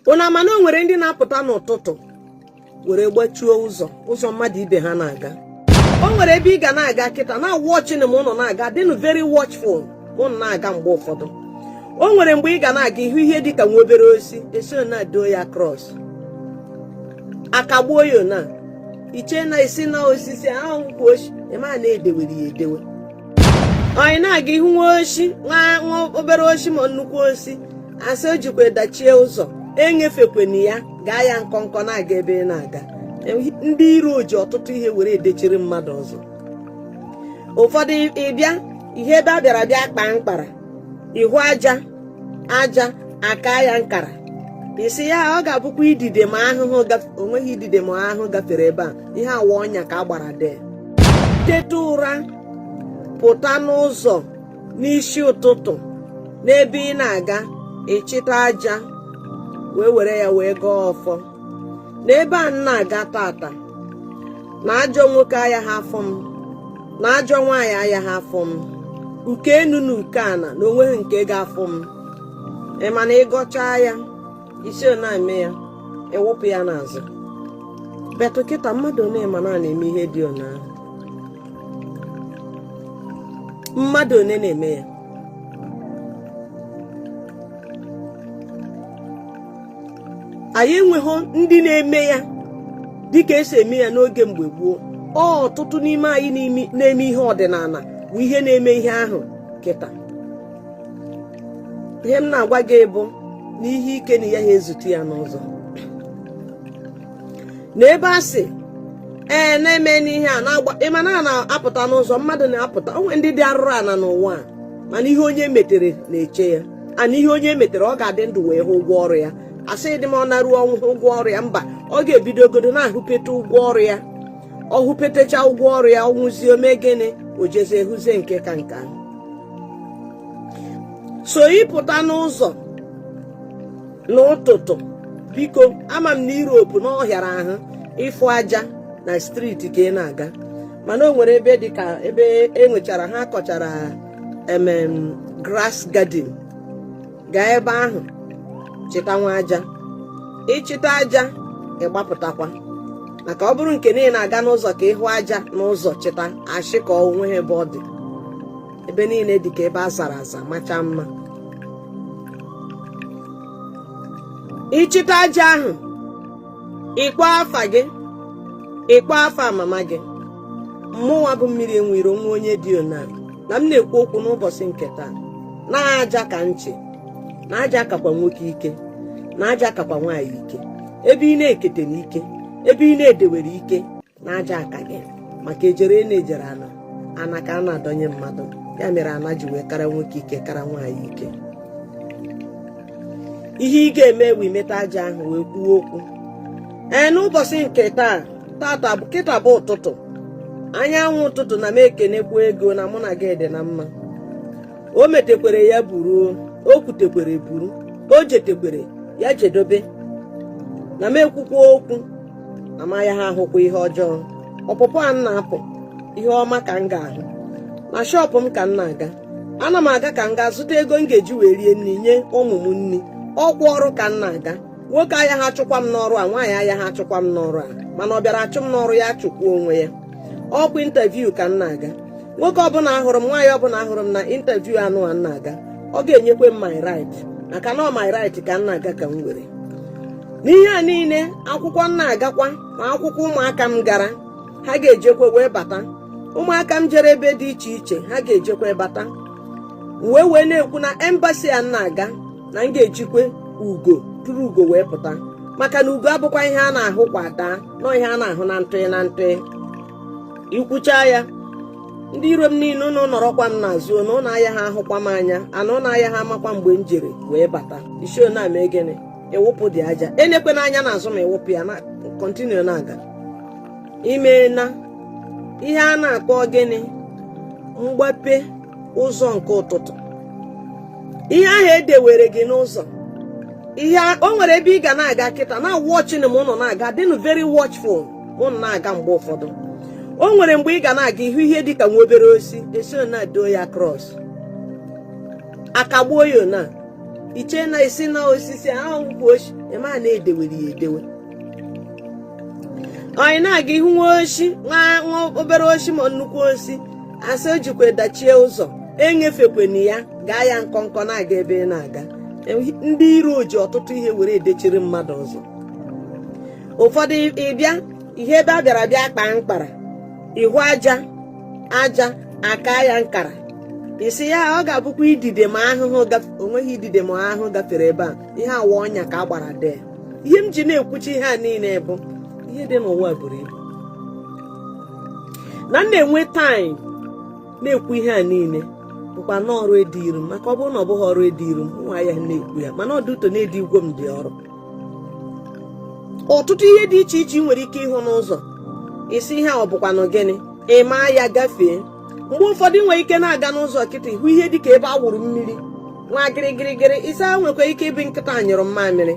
Ụnụ ama na o nwere ndị na-apụta n'ụtụtụ were gbachuo ụzọ, ụzọ mmadụ ibe ha na-aga. O nwere ebe ị ga na-aga kịta na watching ma ụnụ na-aga, dịnụ very watchful ma ụnụ na-aga. Mgbe ụfọdụ o nwere mgbe ị ga na-aga, ihu ihe dịka nwa obere osisi esi na doo ya cross, akagbuo ya, na iche na esi na osisi ahụ kwa oshi ịma na edewere ya edewe. Anyị na-aga ihu nwa oshi, nwa nwa obere oshi ma nnukwu osi, asị o jikwa dachie ụzọ, enyefekwana ya, gaa ya nkọnkọ na-aga ebe ị na-aga. Ndị iro ji ọtụtụ ihe were edechiri mmadụ ụzọ. Ụfọdụ ịbịa ihe ebe a bịara bịa kpaa mkpara, ihu aja aja aka ya nkara, isi ya ọ ga-abụkwa idide ma ahụhụ. Onweghị idide ma ahụhụ gafere ebe a. Ihe awa ọnya ka a gbara de. Teta ụra, pụta n'ụzọ n'isi ụtụtụ n'ebe ị na-aga, ịchịta aja wee were ya wee gaa ọfọ n'ebe a m na-aga tata, na ajọ nwoke aya ha afọ m, na ajọ nwaanyị aya ha afọ m, uke enu na uke ana na onweghị nke ga-afụ m. Ị ma na ịgọchaa ya isi na-eme ya, ịwụpụ ya n'azụ betụ. Kịta mmadụ one ma na na-eme ihe dị ona ahụ? Mmadụ one na-eme ya? Anyị enweghị ndị na-eme ya dịka esi eme ya n'oge mgbe gboo. Ọtụtụ n'ime anyị na-eme ihe ọdịnala bụ ihe na-eme ihe ahụ kịta. Ihe m na-agwa gị bụ na ihe ike na ya ha ezute ya n'ụzọ na ebe a sị ee na-eme n'ihe a na-agba. Ịma na a na-apụta n'ụzọ, mmadụ na-apụta onwe ndị dị arụrụ ana n'ụwa a, mana ihe onye metere na-eche ya. Ana ihe onye metere, ọ ga-adị ndụ wee hụ ụgwọ ọrụ ya. Asị dị m ọ naruo ọnwụ hụ ụgwọ ọrụ ya? Mba, ọ ga-ebidogodo na-ahụpete ụgwọ ọrụ ya. Ọ hụpetecha ụgwọ ọrụ ya, ọ nwụzie, ome gịnị? O jezie hụzie nke ka nke ahụ. So ịpụta n'ụzọ n'ụtụtụ, biko, ama m na Europe na ọ hịara ahụ ịfụ aja na street ka ị na-aga, mana o nwere ebe dị ka ebe enwechara ha kọchara emem grass garden, gaa ebe ahụ chịta nwa aja. Ịchịta aja, ịgbapụtakwa, maka ọ bụrụ nke niile na-aga n'ụzọ ka ịhụ aja n'ụzọ chịta, ashị ka ọ nweghị ebe ọ dị. Ebe niile dị ka ebe a zara aza macha mma. Ịchịta aja ahụ, ịkpọ afa gị, ịkpọ afa mama gị. Mụnwa bụ mmiri enwiro nwa onye dị ona na m na-ekwu okwu n'ụbọchị nke taa na aja ka nchi, na aja kakwa nwoke ike, na aja kakwa nwaanyị ike. Ebe ị na-ekete n'ike, ebe ị na-edewere ike na aja aka gị, maka ejere na-ejere ana ana ka a na-adọnye mmadụ. Ya mere ana ji wee kara nwoke ike, kara nwaanyị ike. Ihe ị ga-eme wee meta aja ahụ wee kwuo okwu ee n'ụbọchị nke taa, tata kịta bụ ụtụtụ, anyanwụ ụtụtụ, na m ekenekwu ego na mụ na gị dị na mma. O metekwere ya buru, o kwutekwere buru, o jetekwere ya jedobe, na m ekwukwa okwu na m ya ha ahụkwa ihe ọjọọ. Ọpụpụ a m na-apụ, ihe ọma ka m ga-ahụ. Na shop m ka m na-aga, ana m aga ka m gaa zụta ego m ga-eji wee rie nri, nye ụmụ m nri. Ọkwa ọrụ ka m na-aga. Nwoke aya ha achụkwa m n'ọrụ a, nwaanyị aya ha achụkwa m n'ọrụ a, mana ọ bịara achụ m n'ọrụ, ya achụkwa onwe ya. Ọkwa interview ka m na-aga. Nwoke ọbụla ahụrụ m, nwaanyị ọbụla ahụrụ m na interview anụ a m na-aga, ọ ga-enyekwe m my right, maka na ọ my right ka m na-aga ka m were. N'ihe a niile, akwụkwọ m na-agakwa, ma akwụkwọ ụmụaka m gara, ha ga-ejekwe wee bata. Ụmụaka m jere ebe dị iche iche, ha ga-ejekwe bata. Wee wee na-ekwu na embassy a m na-aga, na m ga-ejikwe ugo tụrụ ugo wee pụta, maka na ugo abụkwa ihe a na-ahụ kwa daa nọ, ihe a na-ahụ na ntị na ntị. Ikwucha ya, ndị iro m niile, ụnụ nọrọkwa m n'azụ na ụnụ aya ha ahụkwa m anya, ana ụnụ aya ha amakwa mgbe m jere wee bata. Isi na ama gịnị? Ịwụpụ dị aja, enekwe n'anya n'azụ ma ịwụpụ ya na continue na-aga. Ime na ihe a na-akpọ gịnị? Mgbape ụzọ nke ụtụtụ. Ihe ahụ edewere gị n'ụzọ, ihe o nwere ebe ị ga na-aga kịta na watching ma ụnụ na-aga, dịnụ very watchful ma ụnụ na-aga. Mgbe ụfọdụ o nwere mgbe ị ga na-aga, ihu ihe dịka nwa obere osisi esi na doo ya cross, akagbuo ya, na Iche na isi na osisi ahụ ukwu oshi, ịma na edewere ya edewe. Anyị na-aga ihu nwa oshi, nwa nwa obere oshi ma nnukwu osi, asị o jikwa dachie ụzọ, enyefekwana ya, gaa ya nkọnkọ na-aga ebe ị na-aga. Ndị iro ji ọtụtụ ihe were edechiri mmadụ ụzọ. Ụfọdụ ịbịa ihe ebe a bịara bịa kpaa mkpara, ihu aja aja aka ya nkara, isi ya ọ ga-abụkwa idide ma ahụhụ. Onweghị idide ma ahụhụ gafere ebe a. Ihe awa ọnya ka a gbara dee. Ihe m ji na-ekwuchi ihe a niile bụ ihe dị n'ụwa buru ibu na m na-enwe time na-ekwu ihe a niile bụkwa n'ọrụ ediru m, maka ọ bụrụ na ọ bụghị ọrụ ediru m, nwa ya na-ekwu ya, mana ọ dị ụtọ na-edi igwe m dị ọrụ. Ọtụtụ ihe dị iche iche ị nwere ike ịhụ n'ụzọ, isi ihe a ọ bụkwanụ gịnị, ị maa ya gafee. Mgbe ụfọdụ ị nwere ike na-aga n'ụzọ kịta, ịhụ ihe dịka ebe a wụrụ mmiri nwa gịrịgịrịgịrị, isi a nwekwa ike ịbụ nkịta nyụrụ mmamịrị.